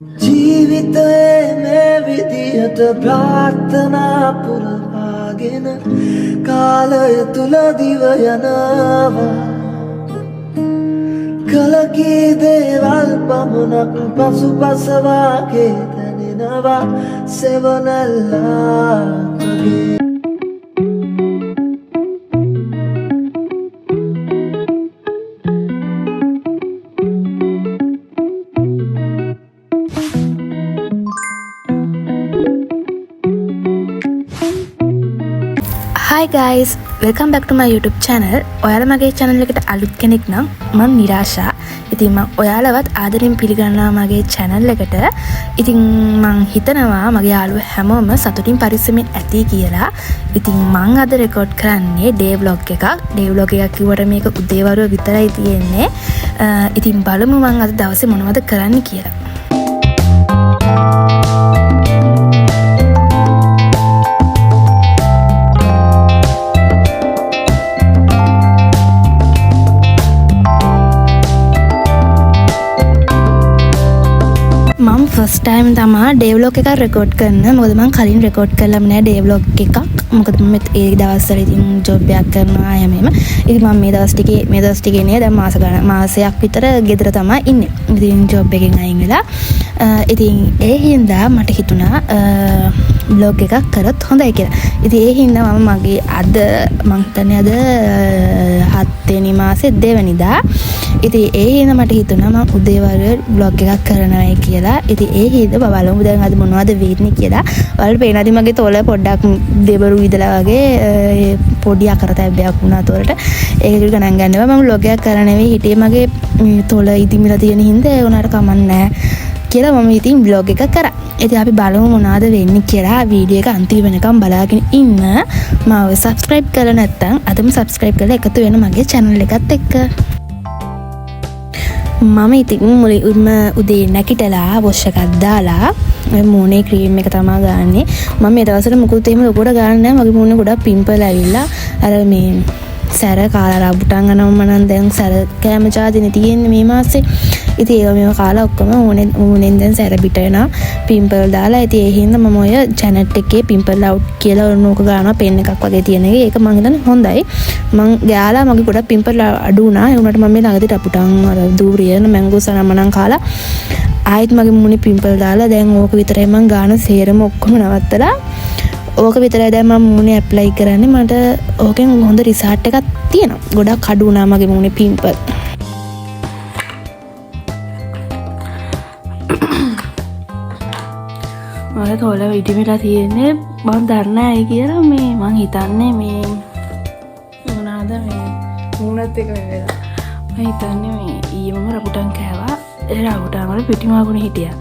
ජීවිතයේ මේ විදිහට ප්‍රාර්ථනා පුරවාගෙන කාලය තුල දිව යනවා. කළ කී දේවල් පමණක් පසුපස වාගේ දැනෙනවා සෙවණැල්ලක් වගේ. Hi guys, welcome back to my YouTube channel. ඔයාලා මගේ channel එකට අලුත් කෙනෙක් නම් මම නිරාශා. ඉතින් මම ඔයාලවත් ආදරෙන් පිළිගන්නවා මගේ channel එකට. ඉතින් මං හිතනවා මගේ යාළුවෝ හැමෝම සතුටින් පරිස්සමෙන් ඇති කියලා. ඉතින් මං අද රෙකෝඩ් කරන්නේ day vlog එකක්. Day vlog එකක් කිව්වට මේක උදේවරුව විතරයි තියෙන්නේ. ඉතින් බලමු මං අද දවසේ මොනවද කරන්න කියලා. මම ෆස්ට් ටයිම් තමා ඩේ ව්ලොග් එකක් රෙකෝඩ් කරන්න. මොකද මං කලින් රෙකෝඩ් කරලම නෑ ඩේ ව්ලොග් එකක්. මොකද මම ඒ දවස්වල ඉතින් ජොබ් එකක් කරනවා එහෙම එහෙම. ඉතින් මම මේ දවස් ටිකේ නේ දැන් මාස ගණන් මාසයක් විතර ගෙදර තමා ඉන්නේ. ඉතින් ජොබ් එකෙන් අයින් වෙලා. ඉතින් ඒ හින්දා මට හිතුණා බ්ලොග් එකක් කරොත් හොඳයි කියලා. ඉතින් ඒ හින්දා මම මගේ අද මං හිතන්නේ අද 7 වෙනි මාසේ දෙවනිදා. ඉතින් ඒ හින්දා මට හිතුණා මං උදේවරුේ බ්ලොග් එකක් කරනවායි කියලා. ඉතින් ඒ හින්දා බලමු දැන් අද මොනවද වෙන්නේ කියලා. ඔයාලට පේනවා ඉතින් මගේ තොල පොඩ්ඩක් දෙබරු විදලා වගේ පොඩි අකරතැබ්බයක් වුණා තොලට. ඒක ගණන් ගන්න එපා. මම බ්ලොග් එකක් කරන්න නෙවෙයි හිටියේ, මගේ මේ තොල ඉදිමිලා තියෙන හින්දා ඒ වුණාට කමක් නෑ කියලා මම ඉතින් බ්ලොග් එක කරා. ඉතින් අපි බලමු මොනවද වෙන්නේ කියලා. වීඩියෝ එක අන්තිම වෙනකම් බලාගෙන ඉන්න. මාව සබ්ස්ක්‍රයිබ් කරලා නැත්නම් අදම සබ්ස්ක්‍රයිබ් කරලා එකතු වෙන්න මගේ channel එකත් එක්ක. මම ඉතින් මුලින්ම උදේ නැගිටලා වොෂ් එකක් දාලා ඔය මූණේ ක්‍රීම් එක තමා ගන්නෙ. මම මේ දවස්වල මුකුත් එහෙම ලොකුවට ගාන්නේ නෑ. මගේ මූණේ ගොඩක් පිම්පල් ඇවිල්ලා අර මේ සැර කාලා රබුටන් අනම්ම නම් දැන් සැර කෑම ජාතිනේ තියෙන්නේ මේ මාසේ. ඉතින් ඒවා මේවා කාලා ඔක්කොම මූණෙන් දැන් සැර පිට වෙනවා පිම්පල් දාලා. ඉතින් ඒ හින්දා මම ඔය ජැනට් එකේ පිම්පල් අවුට් කියලා ඔන්න ඕක ගානවා, පෙන් එකක් වගේ තියෙන එක. ඒක මං හිතන්නේ හොඳයි. මං ගාලා මගේ ගොඩක් පිම්පල් අඩු වුණා. ඒ වුණාට මම මේ ළඟදී රබුටන් අර දූරියන මැංගෝ සනමනම් කාලා ආයෙත් මගේ මූණේ පිම්පල් දාලා දැන් ඕක විතරයි මං ගාන සේරම ඔක්කොම නවත්තලා ඕක විතරයි දැන් මම මූණේ ඇප්ලයි කරන්නේ. මට ඕකෙන් හොඳ රිසල්ට් එකක් තියෙනවා. ගොඩක් අඩු වුණා මගේ මූණේ පිම්පල්. මගේ තොල ඉදිමිලා තියෙන්නේ මං දන්නේ ඇයි කියලා. මේ මං හිතන්නේ මේ මොනාද මේ මූණත් එක වෙලා. මං හිතන්නේ මේ ඊයේ මම රබුටන් කෑවා. ඒ රබුටන් වල පිටිමකුණු හිටියා.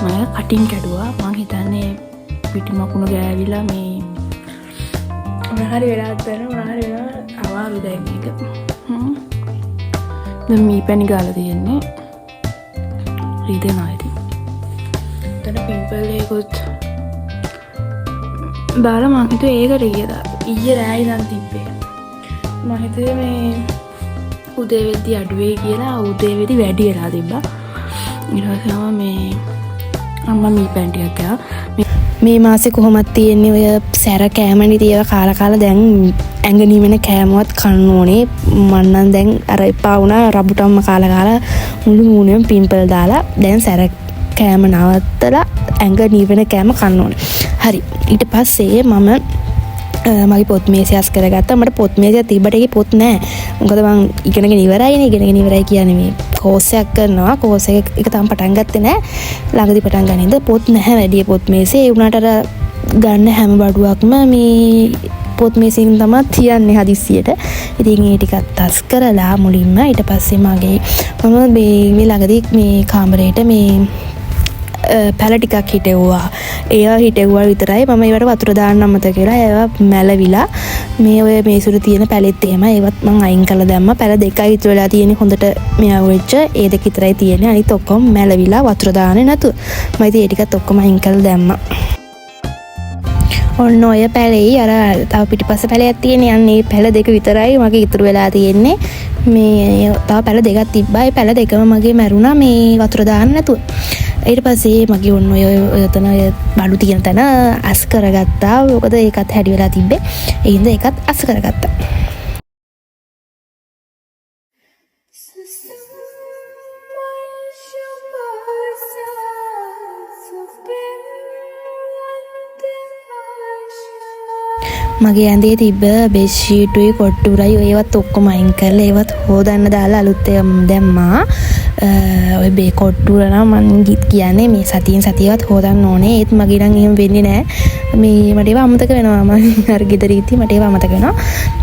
මම ඒක කටින් කැඩුවා. මං හිතන්නේ පිටිමකුණු ගෑවිලා මේ මොන හරි වෙලාවක් දැන මොන හරි වෙලා අමාරු දැන් ඒක. දැන් මී පැණි ගාලා තියෙන්නේ. රිදෙනවා ඉතින්. එතන පිම්පල් එකකුත් දාලා මං හිතුවේ ඒකට කියලා. ඊයේ රෑ ඉඳන් තිබ්බේ. මං හිතුවේ මේ උදේ වෙද්දි අඩු වෙයි කියලා. උදේ වෙද්දි වැඩි වෙලා තිබ්බා. ඊට පස්සේ මම මේ අම්මා මී පැන් ටිකක් කෑවා. මේ මාසේ කොහොමත් තියෙන්නේ ඔය සැර කෑමනේ. ඉතින් ඒවා කාලා කාලා දැන් ඇඟ නිවෙන කෑමවත් කන්න ඕනේ. මං නම් දැන් අර එපා වුණා රබුටම්ම කාලා කාලා මුළු මූණෙම පිම්පල් දාලා. දැන් සැර කෑම නවත්තලා ඇඟ නිවෙන කෑම කන්න ඕනේ. හරි. ඊට පස්සේ මම මගේ පොත් මේසය අස් කරගත්තා. මට පොත් මේසයක් තිබ්බට ඒකේ පොත් නෑ. මොකද මං ඉගෙනගෙන ඉවරයිනේ. ඉගෙනගෙන ඉවරයි කියන්නේ මේ කෝස් එකක් කරනවා. කෝස් එක තාම පටන් ගත්තේ නෑ. ළඟදී පටන් ගන්න ඉඳ පොත් නැහැ වැඩි පොත් මේසේ. ඒ වුණාට අර ගන්න හැම බඩුවක්ම මේ පොත් මේසෙන් තමයි තියන්නේ හදිස්සියට. ඉතින් ඒ ටිකත් අස් කරලා මුලින්ම ඊට පස්සේ මම මේ ළඟදී මේ කාමරේට මේ පැල ටිකක් හිටෙව්වා. ඒවා හිටෙව්වා විතරයි. මම ඒවට වතුර දාන්න අමතක වෙලා ඒවා මැලවිලා. මේ ඔය මේසුර තියෙන පැලෙත් එහෙම ඒවත් මං අයින් කරලා දැම්මා. පැල දෙකයි ඉතුරු වෙලා තියෙන්නේ හොඳට මෙයා වෙච්ච. ඒ දෙක විතරයි තියෙන්නේ. අනිත් ඔක්කොම මැලවිලා වතුර දාන්නේ නැතුව. මම ඉතින් ඒ ටිකත් ඔක්කොම අයින් කරලා දැම්මා. ඔන්න ඔය පැලෙයි අර තව පිටිපස්ස පැලයක් තියෙන්නේ. අන්න ඒ පැල දෙක විතරයි මගේ ඉතුරු වෙලා තියෙන්නේ. මේ තව පැල දෙකක් තිබ්බා. ඒ පැල දෙකම මගේ මැරුණා මේ වතුර දාන්න නැතුව. ඊට පස්සේ මගේ ඔන්න ඔය ඔය තන ඔය බඩු තියෙන තැන අස් කරගත්තා. මොකද ඒකත් හැඩි වෙලා තිබ්බේ. ඒ හින්දා ඒකත් අස් කරගත්තා. මගේ ඇඳේ තිබ්බ බෙඩ්ෂීටුයි කොට්ටුරයි ඒවත් ඔක්කොම අයින් කරලා ඒවත් හොදන්න දාලා අලුත් ඒවා දැම්මා. ඔය බේ කොට්ටුර නම් මං කියන්නේ මේ සතියෙන් සතියවත් හොදන්න ඕනේ. ඒත් මගේ නම් එහෙම වෙන්නේ නෑ. මේ මට ඒවා අමතක වෙනවා. මං අර ගෙදර ඉද්දි මට ඒවා අමතක වෙනවා.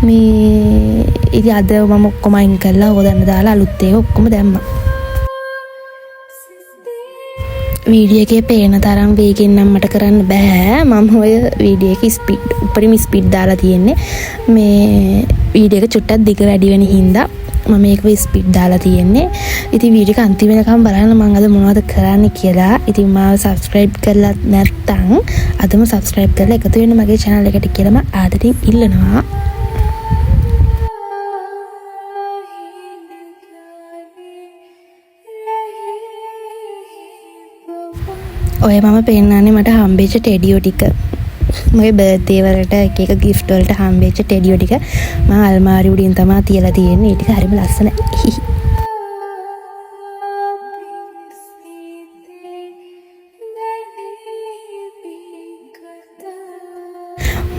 මේ ඉතින් අද මම ඔක්කොම අයින් කරලා හොදන්න දාලා අලුත් ඒවා ඔක්කොම දැම්මා. වීඩියෝ එකේ පේන තරම් වේගෙන් නම් මට කරන්න බෑ. මම ඔය වීඩියෝ එකේ ස්පීඩ් උපරිම ස්පීඩ් දාලා තියෙන්නේ. මේ වීඩියෝ එක චුට්ටක් දිග වැඩි වෙන හින්දා මම මේක ස්පීඩ් දාලා තියෙන්නේ. ඉතින් වීඩියෝ එක අන්තිම වෙනකම් බලන්න මං අද මොනවද කරන්න කියලා. ඉතින් මාව සබ්ස්ක්‍රයිබ් කරලා නැත්නම් අදම සබ්ස්ක්‍රයිබ් කරලා එකතු වෙන්න මගේ channel එකට කියලා මම ආදරෙන් ඉල්ලනවා. ඔය මම පෙන්නන්නේ මට හම්බෙච්ච ටෙඩියෝ ටික. මගේ බර්ත්ඩේ වලට එක එක ගිෆ්ට් වලට හම්බෙච්ච ටෙඩියෝ ටික මම අල්මාරි උඩින් තමා තියලා තියෙන්නේ. ඒ ටික හරිම ලස්සනයි.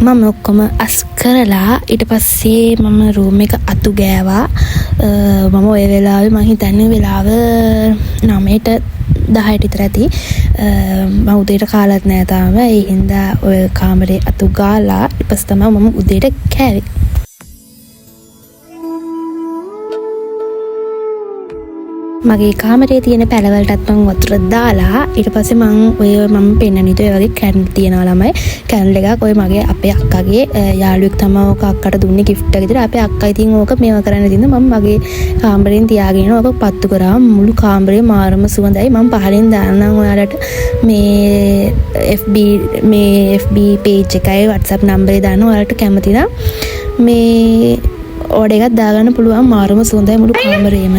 මම ඔක්කොම අස් කරලා ඊට පස්සේ මම රූම් එක අතු ගෑවා. මම ඔය වෙලාවේ මං හිතන්නේ වෙලාව 9ට 10ට විතර ඇති. මම උදේට කාලත් නෑ තාම. ඒ හින්දා ඔය කාමරේ අතු ගාලා ඊට පස්සේ තමයි මම උදේට කෑවේ. මගේ කාමරේ තියෙන පැලවලටත් මං වතුර දාලා ඊට පස්සේ මං ඔය මම පෙන්නන විදිහ ඔය වගේ කැන්ඩල් තියෙනවා ළමයි. කැන්ඩල් එකක් ඔය මගේ අපේ අක්කගේ යාළුවෙක් තමයි ඕක අක්කට දුන්නේ ගිෆ්ට් එක විදිහට. අපේ අක්කා ඉතින් ඕක මේව කරන්න ඉතින් මම මගේ කාමරෙන් තියාගෙන ඕක පත්තු කරා. මුළු කාමරේ මාරම සුවඳයි. මං පහලින් දාන්නම් ඔයාලට මේ FB මේ FB page එකයි WhatsApp නම්බරේ දාන්න. ඔයාලට කැමති නම් මේ ඕඩර් එකක් දාගන්න පුළුවන්. මාරම සුවඳයි මුළු කාමරේම.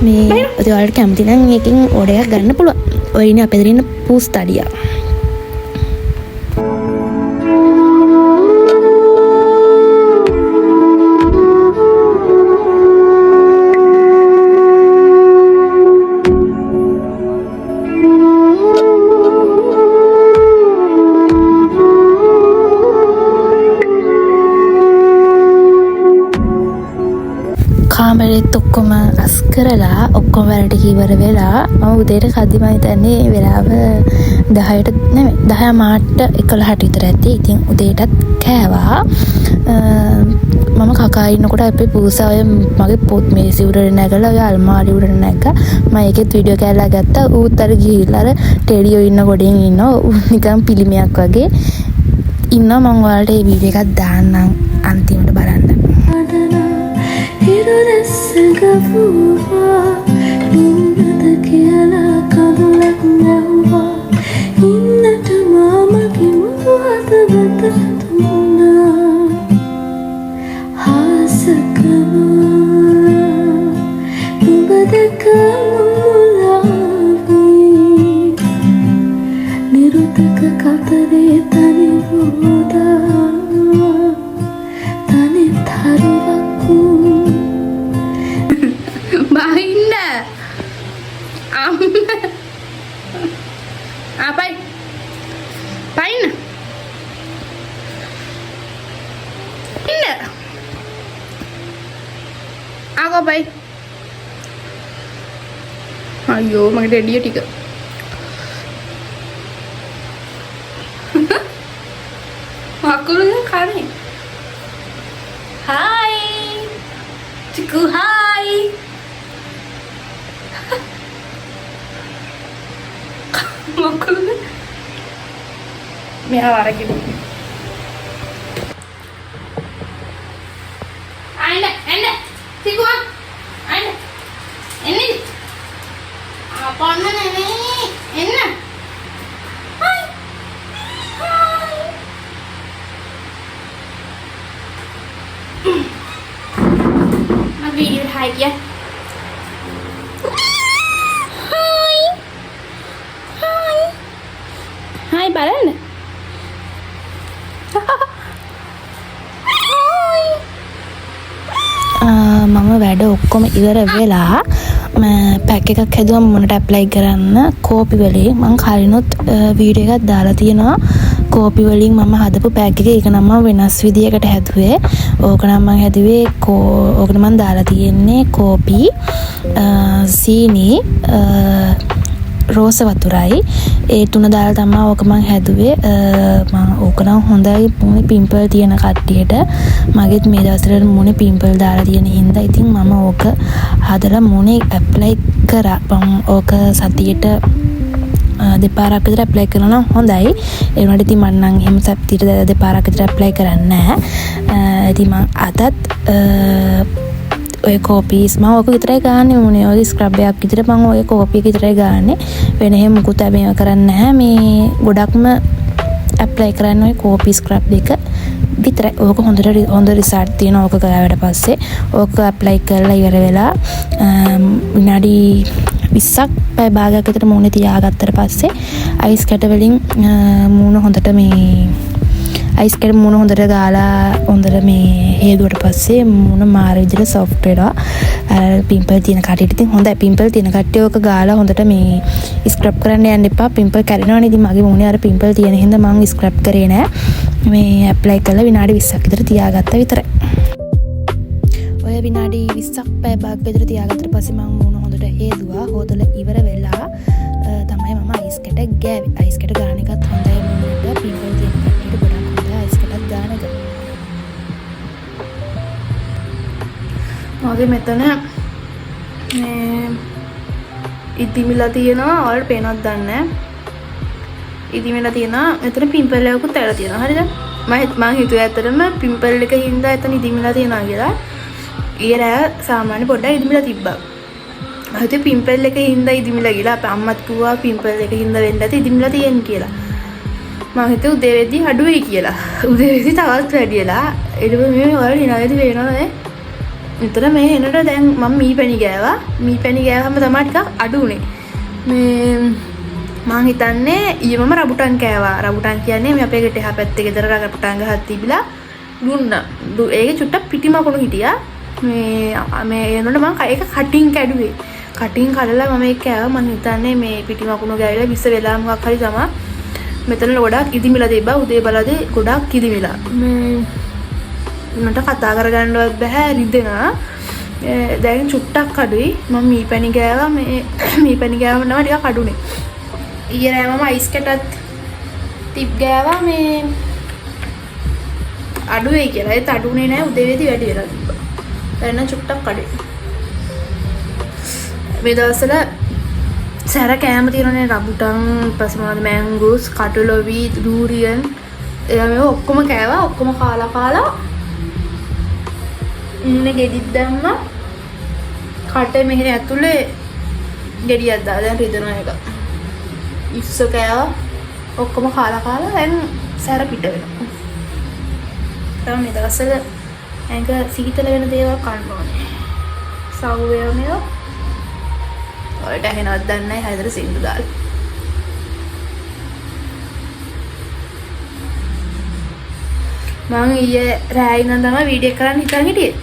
මේ ඉතින් ඔයාලට කැමති නම් ඒකෙන් ඕඩර් එකක් ගන්න පුළුවන්. ඔය ඉන්නේ අපේ ගෙදර ඉන්න පූස්තඩියා. කාමරෙත් ඔක්කොම අස් කරලා ඔක්කොම වැඩ ටික ඉවර වෙලා මම උදේට කද්දි මම හිතන්නේ වෙලාව 10ට නෙමෙයි 10 මාට 11ට විතර ඇති. ඉතින් උදේටත් කෑවා. මම කකා ඉන්නකොට අපේ පූසා ඔය මගේ පොත් මේ සිවුරට නැගලා ඔය අල්මාරි උඩට නැග්ගා. මම ඒකෙත් වීඩියෝ කෑල්ලක් ගත්තා. ඌත් අර ගිහිල්ලා අර ටෙඩියෝ ඉන්න ගොඩෙන් ඉන්නවා. ඌ නිකන් පිළිමයක් වගේ ඉන්නවා. මං ඔයාලට මේ වීඩියෝ එකක් දාන්නම් අන්තිමට බලන්න. බහින්න අම්ම ආපයි පයින්න ඉන්න ආකෝ පයි. අයියෝ මගේ ටෙඩිය ටික වකුරු කන්නේ. Hi Chiku hi. මොකද මෙහා අරගෙන අයින්න එන්න චිකු අයින්න එන්න අපන්න නෙමෙයි එන්න. හායි හායි මගේ වීඩියෝ හායි කිය. හායි. හායි බලන්න. මම වැඩ ඔක්කොම ඉවර වෙලා පැක් එකක් හැදුවා මූණට ඇප්ලයි කරන්න කෝපි වලින්. මං කලිනුත් වීඩියෝ එකක් දාලා තියෙනවා කෝපි වලින් මම හදපු පැක් එක. ඒක නම් මම වෙනස් විදියකට හැදුවේ. ඕක නම් මං හැදුවේ ඕක නම් මං දාලා තියෙන්නේ කෝපි, සීනි, රෝස වතුරයි. ඒ තුන දාලා තමා ඕක මං හැදුවේ. මං ඕක නම් හොඳයි මූණේ පිම්පල් තියෙන කට්ටියට. මගෙත් මේ දවස්වල මූණේ පිම්පල් දාලා තියෙන හින්දා ඉතින් මම ඕක හදලා මූණේ ඇප්ලයි කරා. මං ඕක සතියට දෙපාරක් විතර ඇප්ලයි කරනවා නම් හොඳයි. ඒ වුණාට ඉතින් මං නම් එහෙම සතියට දෙපාරක් විතර ඇප්ලයි කරන්නේ නැහැ. ඉතින් මං අදත් ඔය කෝපීස් මං ඕක විතරයි ගාන්නේ මූණේ. ඔය ස්ක්‍රබ් එකක් විතර මං ඔය කෝපි එක විතරයි ගාන්නේ. වෙන එහෙම මුකුත් මේව කරන්නේ නැහැ. මේ ගොඩක්ම ඇප්ලයි කරන්නේ ඔය කෝපි ස්ක්‍රබ් එක විතරයි. ඕක හොඳ රිසල්ට් තියෙනවා ඕක ගාවට පස්සේ. ඕක ඇප්ලයි කරලා ඉවර වෙලා විනාඩි 20ක් පැය භාගයක් විතර මූණේ තියාගත්තට පස්සේ අයිස් කැට වලින් මූණ හොඳට මේ අයිස් කැට මූණ හොඳට ගාලා හොඳට මේ හේදුවට පස්සේ මූණ මාර විදිහට සොෆ්ට් වෙනවා. අර පිම්පල් තියෙන කට්ටියට ඉතින් හොඳයි. පිම්පල් තියෙන කට්ටිය ඕක ගාලා හොඳට මේ ස්ක්‍රබ් කරන්න යන්න එපා. පිම්පල් කැඩෙනවනේ. ඉතින් මගේ මූණේ අර පිම්පල් තියෙන හින්දා මං ස්ක්‍රබ් කරේ නෑ. මේ ඇප්ලයි කරලා විනාඩි 20ක් විතර තියාගත්තා විතරයි. ඔය විනාඩි 20ක් පැය භාගයක් විතර තියාගත්තට පස්සේ මං මූණ හොඳට හේදුවා. හොදලා ඉවර වෙලා තමයි මම අයිස් කැට ගෑවේ. අයිස් කැට ගාන එකත් හොඳයි මූණට. පිම්පල් තියෙන කට්ටියට ගොඩක් හොඳයි අයිස් කැටත් ගාන එක. මගේ මෙතන මේ ඉදිමිලා තියෙනවා. ඔයාලට පේනවද දන්නේ නැහැ. ඉදිමිලා තියෙනවා. මෙතන පිම්පල් එකකුත් ඇවිල්ලා තියෙනවා. හරිද? මං හිතුවේ ඇත්තටම පිම්පල් එක හින්දා එතන ඉදිමිලා තියෙනවා කියලා. ඊයේ රෑ සාමාන්‍ය පොඩ්ඩක් ඉදිමිලා තිබ්බා. මං හිතුවේ පිම්පල් එක හින්දා ඉදිමිලා කියලා. අපේ අම්මත් කිව්වා පිම්පල් එක හින්දා වෙන්න ඇති ඉදිමිලා තියෙන්නේ කියලා. මං හිතුවේ උදේ වෙද්දි අඩු වෙයි කියලා. උදේ වෙද්දි තවත් වැඩි වෙලා. ඊට පස්සේ මේ ඔයාලා hina වෙද්දි පේනවා මේ. විතර මේ එනට දැන් මම මී පැණි ගෑවා. මී පැණි ගෑවම තමයි ටිකක් අඩු වුනේ. මේ මං හිතන්නේ ඊයේ මම රබුටන් කෑවා. රබුටන් කියන්නේ මේ අපේ ගෙට එහා පැත්තේ ගෙදර රබුටන් ගහක් තිබිලා දුන්නා. ඒකේ චුට්ටක් පිටි මකුණු හිටියා. මේ එනකොට මං ඒක කටින් කැඩුවේ. කටින් කඩලා මම ඒක කෑවා. මං හිතන්නේ මේ පිටි මකුණු ගෑවිලා විස වෙලා මොකක් හරි තමා. මෙතන ගොඩක් ඉදිමිලා තිබ්බා. උදේ බලද්දි ගොඩක් ඉදිමිලා. මේ මට කතා කරගන්නවත් බැහැ, රිදෙනවා. දැන් චුට්ටක් අඩුයි. මම මී පැණි ගෑවා. මේ මී පැණි ගෑවම තමයි ටිකක් අඩුනේ. ඊයේ රෑ මම අයිස් කැටත් තිබ් ගෑවා. මේ අඩු වෙයි කියලා. ඒත් අඩුනේ නෑ. උදේ වෙද්දි වැඩි වෙලා තිබ්බා. දැන් නම් චුට්ටක් අඩුයි. මේ දවස්වල සැර කෑම තියෙනනේ. රබුටන්, ඊපස්සේ මොනවද මැංගෝස්, කටුලොවි, ඩූරියන්, ඒවා මේවා ඔක්කොම කෑවා. ඔක්කොම කාලා කාලා ඉන්න ගෙඩිත් දැම්මා. කටේ මෙහෙ ඇතුලේ ගෙඩියක් දාලා දැන් රිදෙනවා එක. ඉස්ස කෑවා. ඔක්කොම කාලා කාලා දැන් සැර පිට වෙනවා. තව මේ දවස්වල ඇඟ සීතල වෙන දේවල් කන්න ඕනේ. සව් ඒවා මේවා. ඔයාලට ඇහෙනවද දන්නේ නැහැ. හරියට සින්දු දාලා. මං ඊයේ රෑ ඉඳන් තමයි වීඩියෝ එක කරන්න හිතන් හිටියේ.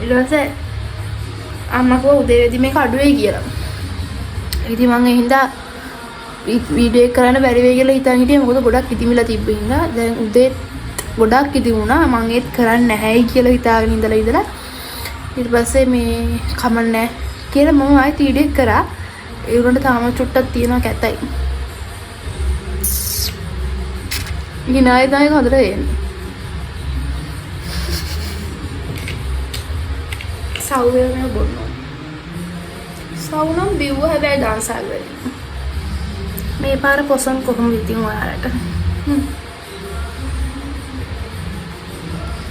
ඊට පස්සේ අම්මා කිව්වා උදේ වෙද්දි මේක අඩු වෙයි කියලා. ඉතින් මං ඒ හින්දා වීඩියෝ එක කරන්න බැරි වෙයි කියලා හිතන් හිටියේ. මොකද ගොඩක් ඉදිමිලා තිබ්බ හින්දා. දැන් උදේ ගොඩක් ඉදිමුණා. මං ඒත් කරන්නේ නැහැයි කියලා හිතාගෙන ඉඳලා ඉඳලා ඊට පස්සේ මේ කමක් නැහැ කියලා මම ආයෙත් වීඩියෝ එක කරා. ඒ වුණාට තාම චුට්ටක් තියෙනවා කැතයි. ගිනායි තමයි හොඳට එන්නේ. සව් ඒවා මේ බොන්න ඕනේ. සව් නම් බිව්ව හැබැයි දන්සල් වලින්. මේ පාර පොසොන් කොහොමද ඉතින් ඔයාලට?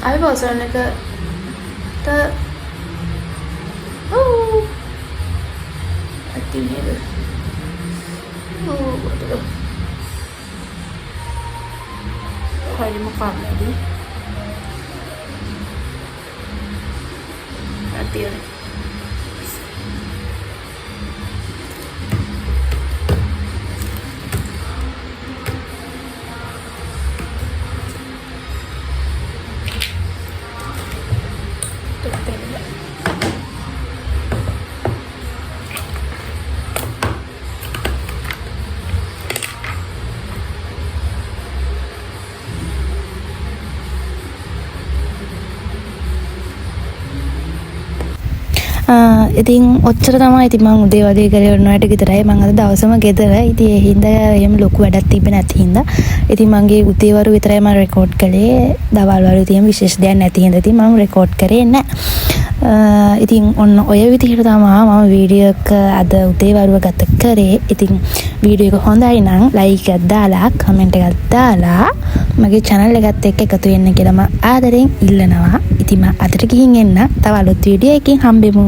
අපි පොසොන් එකට ඔව් ඇති නේද? ඔව් බොතල. හරිම කම්මැලි. ඇතිවනේ. ඉතින් ඔච්චර තමයි. ඉතින් මං උදේ වගේ කරේ ඔන්න ඔය ටික විතරයි. මං අද දවසම ගෙදර. ඉතින් ඒ හින්දා එහෙම ලොකු වැඩක් තිබ්බේ නැති හින්දා ඉතින් මගේ උදේ වරු විතරයි මං රෙකෝඩ් කළේ. දවල් වරු ඉතින් විශේෂ දෙයක් නැති හින්දා ඉතින් මං රෙකෝඩ් කරේ නෑ. ඉතින් ඔන්න ඔය විදිහට තමා මම වීඩියෝ එක අද උදේ වරුව ගත කරේ. ඉතින් වීඩියෝ එක හොඳයි නම් ලයික් එකක් දාලා, කමෙන්ට් එකක් දාලා, මගේ චැනල් එකත් එක්ක එකතු වෙන්න කියලා මම ආදරෙන් ඉල්ලනවා. ඉතින් මම අදට ගිහින් එන්න. තව අලුත් වීඩියෝ එකකින් හම්බෙමු.